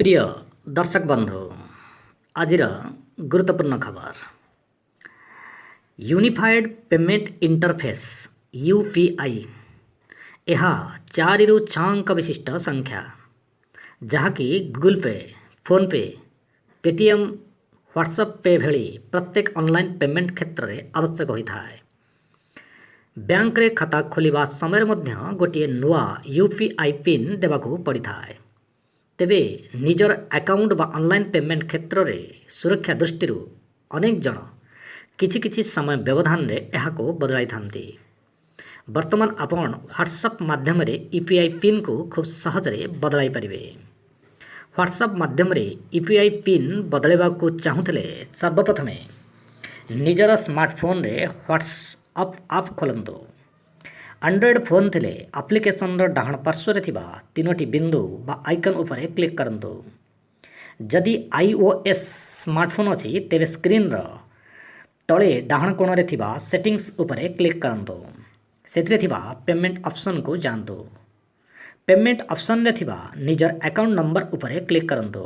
ପ୍ରିୟ ଦର୍ଶକ ବନ୍ଧୁ, ଆଜିର ଗୁରୁତ୍ୱପୂର୍ଣ୍ଣ ଖବର, ୟୁନିଫାଏଡ୍ ପେମେଣ୍ଟ ଇଣ୍ଟରଫେସ୍, ୟୁପିଆଇ। ଏହା 4ରୁ 6 ଅଙ୍କ ବିଶିଷ୍ଟ ସଂଖ୍ୟା, ଯାହାକି Google pay, PhonePe, Paytm, WhatsApp pay ଭଳି ପ୍ରତ୍ୟେକ ଅନଲାଇନ୍ ପେମେଣ୍ଟ କ୍ଷେତ୍ରରେ ଆବଶ୍ୟକ ହୋଇଥାଏ। ବ୍ୟାଙ୍କରେ ଖାତା ଖୋଲିବା ସମୟରେ ମଧ୍ୟ ଗୋଟିଏ ନୂଆ ୟୁପିଆଇ ପିନ୍ ଦେବାକୁ ପଡ଼ିଥାଏ। ତେବେ ନିଜର ଆକାଉଣ୍ଟ ବା ଅନଲାଇନ୍ ପେମେଣ୍ଟ କ୍ଷେତ୍ରରେ ସୁରକ୍ଷା ଦୃଷ୍ଟିରୁ ଅନେକ ଜଣ କିଛି କିଛି ସମୟ ବ୍ୟବଧାନରେ ଏହାକୁ ବଦଳାଇଥାନ୍ତି। ବର୍ତ୍ତମାନ ଆପଣ ହ୍ୱାଟ୍ସଆପ୍ ମାଧ୍ୟମରେ ୟୁପିଆଇ ପିନ୍କୁ ଖୁବ୍ ସହଜରେ ବଦଳାଇ ପାରିବେ। ହ୍ୱାଟ୍ସଆପ୍ ମାଧ୍ୟମରେ ୟୁପିଆଇ ପିନ୍ ବଦଳାଇବାକୁ ଚାହୁଁଥିଲେ ସର୍ବପ୍ରଥମେ ନିଜର ସ୍ମାର୍ଟଫୋନ୍ରେ ହ୍ୱାଟ୍ସଆପ୍ ଆପ୍ ଖୋଲନ୍ତୁ। ଆଣ୍ଡ୍ରଏଡ଼୍ ଫୋନ୍ ଥିଲେ ଆପ୍ଲିକେସନ୍ର ଡାହାଣ ପାର୍ଶ୍ୱରେ ଥିବା ତିନୋଟି ବିନ୍ଦୁ ବା ଆଇକନ୍ ଉପରେ କ୍ଲିକ୍ କରନ୍ତୁ। ଯଦି ଆଇଓଏସ୍ ସ୍ମାର୍ଟଫୋନ୍ ଅଛି, ତେବେ ସ୍କ୍ରିନ୍ର ତଳେ ଡାହାଣ କୋଣରେ ଥିବା ସେଟିଂସ୍ ଉପରେ କ୍ଲିକ୍ କରନ୍ତୁ। ସେଥିରେ ଥିବା ପେମେଣ୍ଟ ଅପସନ୍କୁ ଯାଆନ୍ତୁ। ପେମେଣ୍ଟ ଅପସନ୍ରେ ଥିବା ନିଜର ଆକାଉଣ୍ଟ ନମ୍ବର ଉପରେ କ୍ଲିକ୍ କରନ୍ତୁ।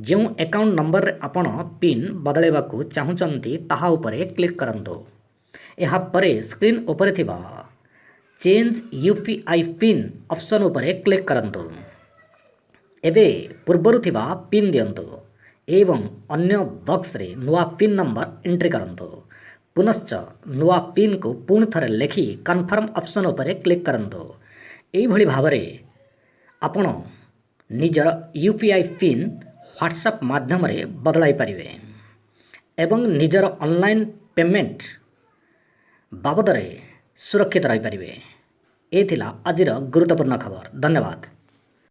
ଯେଉଁ ଆକାଉଣ୍ଟ ନମ୍ବରରେ ଆପଣ ପିନ୍ ବଦଳାଇବାକୁ ଚାହୁଁଛନ୍ତି, ତାହା ଉପରେ କ୍ଲିକ୍ କରନ୍ତୁ। ଏହାପରେ ସ୍କ୍ରିନ୍ ଉପରେ ଥିବା ଚେଞ୍ଜ ୟୁପିଆଇ ପିନ୍ ଅପସନ୍ ଉପରେ କ୍ଲିକ୍ କରନ୍ତୁ। ଏବେ ପୂର୍ବରୁ ଥିବା ପିନ୍ ଦିଅନ୍ତୁ ଏବଂ ଅନ୍ୟ ବକ୍ସରେ ନୂଆ ପିନ୍ ନମ୍ବର ଏଣ୍ଟ୍ରି କରନ୍ତୁ। ପୁନଶ୍ଚ ନୂଆ ପିନ୍କୁ ପୁଣି ଥରେ ଲେଖି କନଫର୍ମ ଅପସନ୍ ଉପରେ କ୍ଲିକ୍ କରନ୍ତୁ। ଏଇଭଳି ଭାବରେ ଆପଣ ନିଜର ୟୁପିଆଇ ପିନ୍ ହ୍ୱାଟ୍ସଆପ୍ ମାଧ୍ୟମରେ ବଦଳାଇ ପାରିବେ ଏବଂ ନିଜର ଅନଲାଇନ୍ ପେମେଣ୍ଟ ବାବଦରେ ସୁରକ୍ଷିତ ରହିପାରିବେ। ଏ ଥିଲା ଆଜିର ଗୁରୁତ୍ୱପୂର୍ଣ୍ଣ ଖବର। ଧନ୍ୟବାଦ।